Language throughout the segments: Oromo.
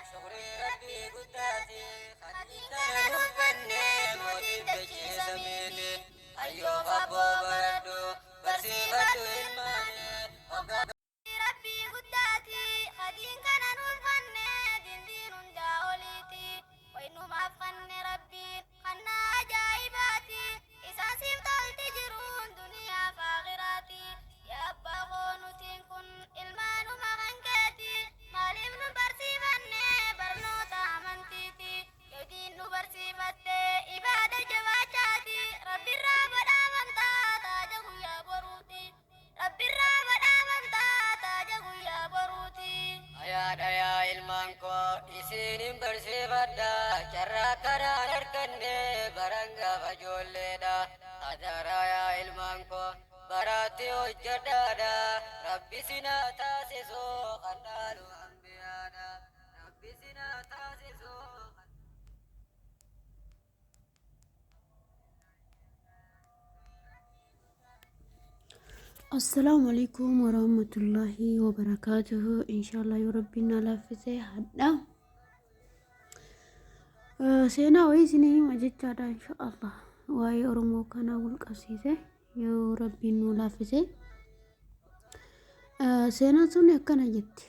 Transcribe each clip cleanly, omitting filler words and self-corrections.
Shukrii Rabbii guddaati Khadiin kana nuuf kanne mootiin dachii samiiti Hayyoof abboo baradhu barsiifadhu ilmaani Hoggaa Rabbii guddaati Khadiin kana nuuf kanne dindiin hundaa oliiti Waynumaaf kanne Rabbiin kannaa ajaa'ibaati Isaan siif tolti jiruun duniyaaf aakhiraati Yaa abbaa koo nutiin kun ilmaanuma kan keeti Maaliif nu barsiifanne barnoota amantiiti Yoo diin nu barsiifatte ibaada jabaachaati Rabbirraa badhaafamta taaja guyyaa boruuti Rabbirraa badhaafamta taaja guyyaa boruuti. Hayaadha yaa ilmaan koo isiinin barsiifadha carraa kanaan arganne baran gaafa ijoolleedha adaraa yaa ilmaan koo baraatti hojjedhaadha Rabbi sinaa taasisu kan dhaalu anbiyaadha Rabbi sinaa taasisu kan. Assalaamu alaikum warahmatullahi wabarakaatuhu. Inshallah yoo rabbiin na laaffise hadha. Seenaa wayii isinii hima jechaadha inshallah. Waa'ee Oromoo kanaa wal qabsiise yoo rabbiin nu laaffise. Seenaan sun akkana jetti.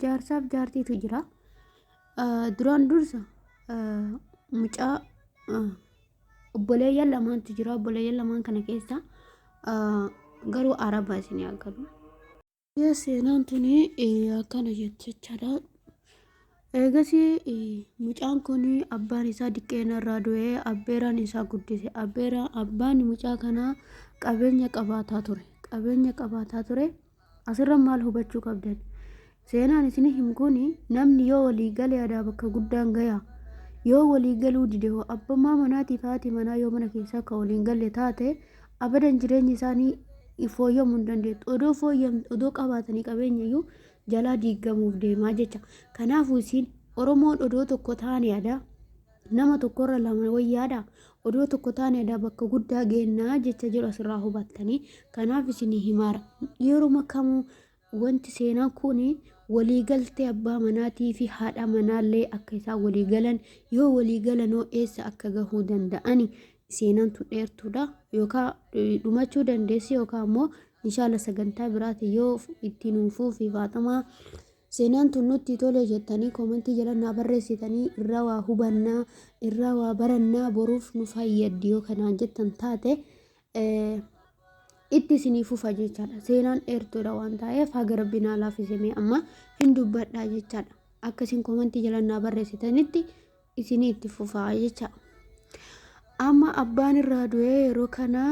Jaarsaaf jaartiitu jira. Duraan dursa mucaa obboleeyyan lamaantu jira. Obboleeyyan lamaan kana keessa garuu araba isin agalu. Seenaan tuni akkana jetti jechaadha. Eegasii mucaan kun abbaan isaa diqqeena irraa du'ee abbeeraan isaa guddise. Abbeeraan abbaan mucaa kanaa qabeenya qabaataa ture. Qabeenya qabaataa ture. Asirra maal hubachuu qabdan? Seenaan isin himu kun namni yoo walii gale adaa bakka guddaan gaya. Yoo walii galuu dide hoo abbummaa manaatiif haati manaa yoo mana keessaa akka waliin galle taate abadan jireenyi isaanii fooyyamuu hin dandeettu. Odoo fooyyam odoo qabaatanii qabeenya iyyuu jalaa diigamuuf deemaa jecha. Kanaafuu isiin Oromoon odoo tokko taane adaa nama tokkorra lama wayyaadha. Odoo tokko taane adaa bakka guddaa geennaa jecha jedhu asirraa hubattanii. Kanaaf isin himaara. Yeruma kamuu wanti seenaan kun waliigaltee abbaa manaatii fi haadha manaallee akka isaan walii galan yoo walii galanoo eessa akka gahuu danda'ani seenaan tun dheertuudha yookaan dhumachuu dandeessi yookaan immoo inshaalla sagantaa biraati yoo itti nuuf fuufi faaxumaa seenaan tun nutti tole jettanii koomentii jala naa barreessitanii irraa waa hubannaa irraa waa barannaa boruuf nu fayyaddi yoo kanaan jettan taate itti isinii fufa jechaadha. Seenaan dheertuudha waan ta'eef haga rabbi naa laaffise mee amma hin dubbadhaa jechaadha. Akka isin koomentii jala naa barreessitanitti isinii itti fufaa jecha. Amma abbaan irraa du'ee yeroo kana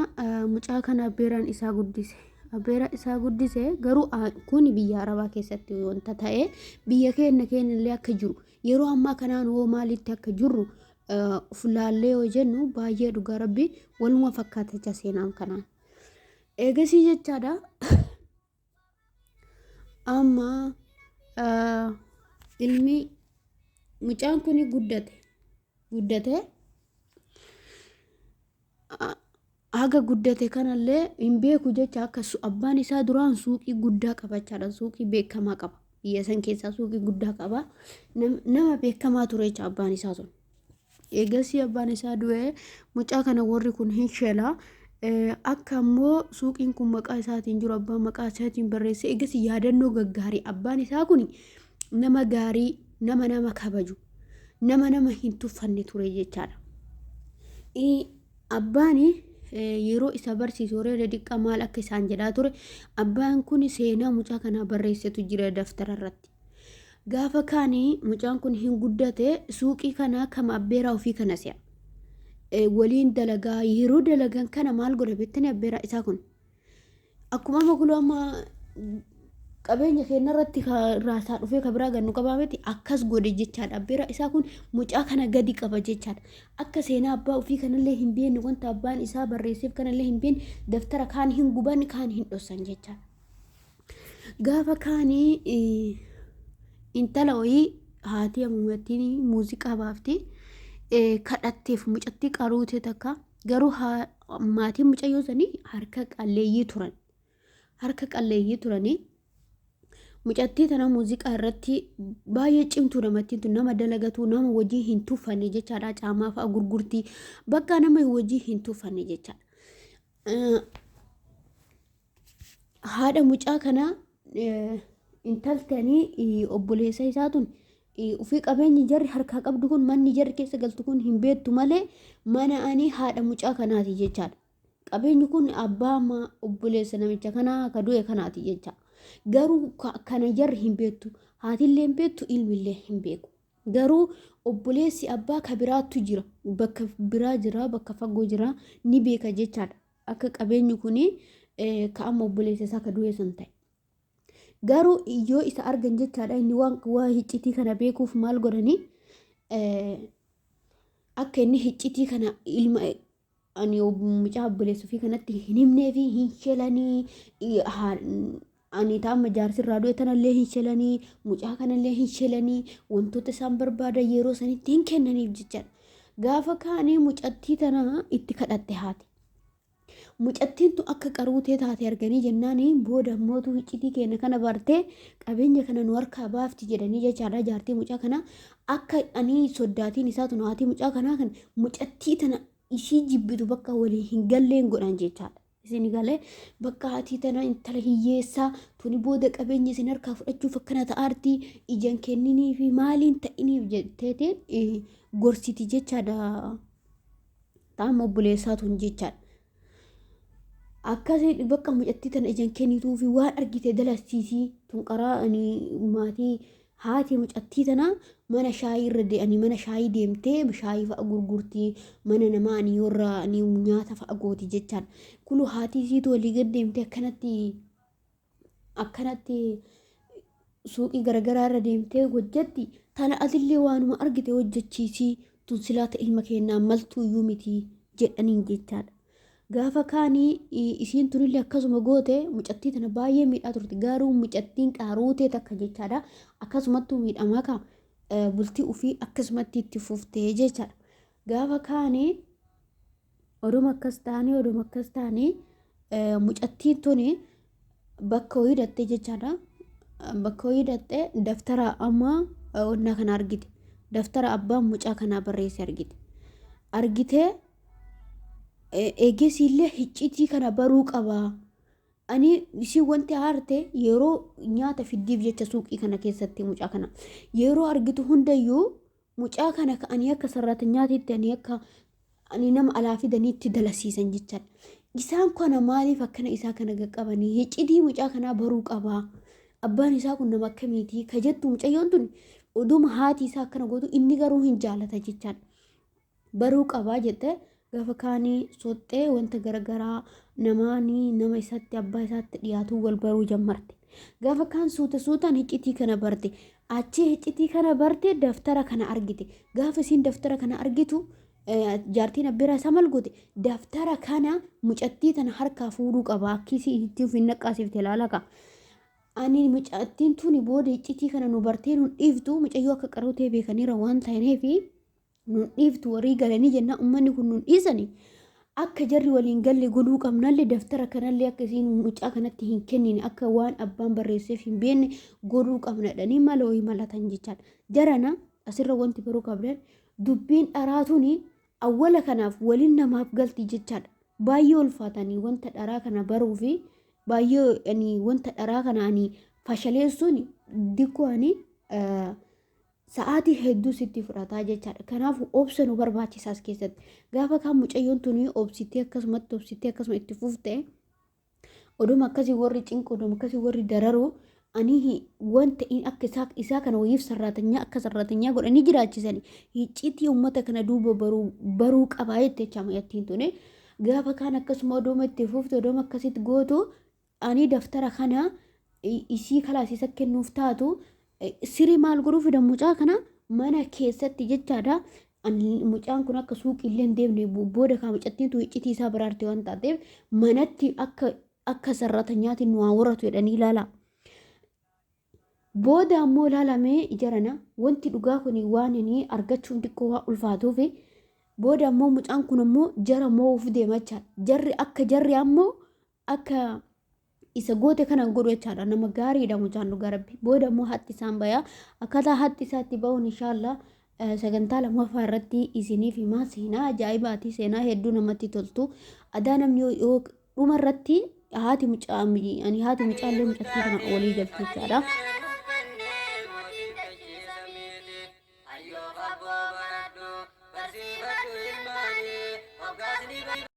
mucaa kana abbeeraan isaa guddise. Abbeeraa isaa guddise garuu kun biyya Arabaa keessatti wanta ta'e biyya keenya keenya illee akka jiru yeroo ammaa kanaan hoo maalitti akka jirru of laallee yoo jennu baay'ee dhugaa rabbi waluma fakkaata jecha seenaan kanaan. Eegasii jechaadha. Amma ilmi mucaan kun guddate guddate haga guddate kanallee hin beeku jecha akka abbaan isaa duraan suuqii guddaa qabachaadha suuqii beekamaa qaba biyya san keessaa suuqii guddaa qaba nama beekamaa ture jecha abbaan isaa sun. Eegasii abbaan isaa du'ee mucaa kana warri kun hin shela. Akka ammoo suuqiin kun maqaa isaatiin jiru abbaan maqaa isaatiin barreesse eegasii yaadannoo gaggaarii abbaan isaa kun nama gaarii nama nama kabaju nama nama hin tuffanne ture jechaadha. Abbaan yeroo isa barsiisu yeroo xiqqaa maal akka isaan jedhaa ture abbaan kun seenaa mucaa kanaa barreessetu jira daftara irratti. Gaafa kaani mucaan kun hin guddate suuqii kana kama abbeeraa ofii kana se'a. Waliin dalagaa yeroo dalagan kana maal godha beektanii abbeeraa isaa kun. Akkuma amma kuloo amma qabeenya keenya irratti raasaa dhufee ka biraa gannu qabaa miti akkas godhe jechaadha. Abbeeraa isaa kun mucaa kana gadi qaba jechaadha. Akka seenaa abbaa ofii kanallee hin beekne wanta abbaan isaa barreesseef kanallee hin beekne daftara kaan hin guban kaan hin dhossan jechaadha. Gaafa kaanii intala wayii haati amumattiin muuziqaa baafti kadhatteef mucattii qaruutee takka garuu maatiin mucayyoo sanii harka qalleeyyii turan. Harka qalleeyyii turanii Mucattii tana muuziqaa irratti baay'ee cimtuu namattiin tun nama dalagatuu nama wajjin hin tuffanne jechaadha. Caamaa fa'a gurgurtii bakka nama wajjin hin tuffanne jechaadha. Haadha mucaa kanaa intaltanii obboleessa isaa tun ofii qabeenyi jarri harkaa qabdu kun manni jarri keessa galtu kun hin beektu malee mana ani haadha mucaa kanaati jechaadha. Qabeenyi kun abbaa amma obboleessa namicha kanaa ka du'e kanaati jecha. Garuu kana jarri hin beektu. Haatillee hin beektu ilmillee hin beeku. Garuu obboleessi abbaa ka biraattu jira. Bakka biraa jira bakka fagoo jira ni beeka jechaadha. Akka qabeenyi kun ka amma obboleessa isaa ka du'e san ta'e. Garuu yoo isa argan jechaadha inni waan waa hiccitii kana beekuuf maal godhanii akka inni hiccitii kana ilma ani mucaa obboleessa ofii kanatti hin himnee fi hin shelanii ani taama jaarsirraa du'e tanallee hin shelanii mucaa kanallee hin shelanii wantoota isaan barbaadan yeroo sanitti hin kennaniif jechaadha. Gaafa kaanii mucattii tana itti kadhatte haati. Mucattiin tun akka qaruutee taate arganii jennaan booda mootuu iccitii keenya kana bartee qabeenya kana nu harkaa baafti jedhanii jechaadha jaartii mucaa kana akka ani soddaatiin isaa tun haati mucaa kanaa kan mucattii tana ishii jibbitu bakka walii hin galleen godhan jechaadha. Isin galee bakka haati tana intala hiyyeessaa tuni booda qabeenya isin harkaa fudhachuuf akkana ta'aarti ijaan kenninii fi maaliin ta'iniif jetteetiin gorsiti jechaadha. Taama obboleessaa tun jechaadha. Akkasii bakka mucattii tana ijaan kennituu fi waan argite dalasiisii tun qaraa maatii haati mucattii tanaa mana shaayii irra dee'anii mana shaayii deemtee shaayii fa'a gurgurtii mana namaa ani warra ani nyaata fa'a gooti jechaadha. Kunu haati isiitu walii gad deemtee akkanatti akkanatti suuqii garaagaraa irra deemtee hojjetti tana atillee waanuma argite hojjechiisii tun silaata ilma keenyaa maltuu iyyuu miti jedhaniin jechaadha. Gaafa kaanii isiin tunillee akkasuma goote mucattii tana baay'ee miidhaa turte garuu mucattiin qaaruutee takka jechaadha akkasumattuu miidhamaa ka bultii ofii akkasumatti itti fuftee jechaadha. Gaafa kaanii oduma akkas ta'anii oduma akkas ta'anii mucattiin tuni bakka wayii dhattee jechaadha. Bakka wayii dhattee daftara amma onnaa kana argite. Daftara abbaan mucaa kanaa barreesse argite. Argitee eegesiillee hiccitii kana baruu qaba. Ani ishii wanti aarte yeroo nyaata fiddiif jecha suuqii kana keessatti mucaa kana yeroo argitu hundayyuu mucaa kana ka'anii akka sarraatanyaatiitti ani akka ani nama alaa fidaniitti dalasiisan jechaadha. Isaan kana maaliif akkana isaa kana qaqqabanii hiccitii mucaa kanaa baruu qabaa. Abbaan isaa kun nama akkamiitii ka jettu mucayyoon tun oduma haati isaa akkana gootu inni garuu hin jaalata jechaadha. Baruu qabaa jette gaafa kaanii soxxee wanta garagaraa namaanii nama isatti abbaa isaatti dhiyaatu wal baruu jammarte. Gaafa kaan suuta suutaan hiccitii kana barte. Achii hiccitii kana barte daftara kana argite. Gaafa isiin daftara kana argitu jaartiin abbeeraa isaa maal goote daftara kana mucattii tana harkaa fuudhuu qaba akkisii itti of hin naqqaasifte ilaala ka. Ani mucattiin tuni booda hiccitii kana nu bartee nu dhiiftu mucayyoo akka qaroo beekaniira waan ta'eef nun dhiiftu warrii galanii jennaan uummanni kun nun dhiisani akka jarri waliin galle godhuu qabnallee daftara kanallee akka isiin mucaa kanatti hin kennine akka waan abbaan barreesseef hin beekne godhuu qabna jedhanii mala wayii malatan jechaadha. Jarana asirra wanti baruu qabdan dubbiin dharaa tuni awwala kanaaf waliin namaaf galti jechaadha. Baay'ee ulfaatanii wanta dharaa kana baruu fi baay'ee wanta dharaa kana ani fashaleessuun dikkoo ani sa'aatii hedduu sitti fudhataa jechaadha. Kanaaf obsa nu barbaachisa as keessatti. Gaafa kaan mucayyoon tuni obsitee akkasumatti obsitee akkasuma itti fufte oduma akkasii warri cinqu oduma akkasii warri dararu ani wanta akka isaa kana wayiif sarraatanyaa akka sarraatanyaa godhanii jiraachisani hicciitii uummata kana duuba baruu qabaa jette jecha mucattiin tuni. Gaafa kaan akkasuma oduma itti fufte oduma akkasitti gootu ani daftara kana isii kalaasisa kennuuf taatu sirii maal godhuu fidan mucaa kana mana keessatti jechaadha. Mucaan kun akka suuqii illee hin deemne booda kaa mucattiin tun iccitii isaa biraarte waan taateef manatti akka akka sarratanyaatiin nu haa horatu jedhanii ilaala. Booda ammoo ilaalamee jarana wanti dhugaa kun waan inni argachuun xiqqoo waan ulfaatuuf booda ammoo mucaan kun ammoo jara moo'uuf deema jechaadha. Jarri akka jarri ammoo akka Isa goote kana hin godhu jechaadha. Nama gaariidha mucaan dhugaa rabbi. Booda immoo hatti isaan bayaa. Akkaataa hatti isaatti ba'uun inshaallah sagantaa lammaffaa irratti isiniif himaa. Seenaa ajaa'ibaati. Seenaa hedduu namatti toltu. Adaa namni yoo dhuma irratti haati mucaa ani haati mucaallee mucattii kana walii galti jechaadha. Ayyoo abboo baradhu barsiifadhu.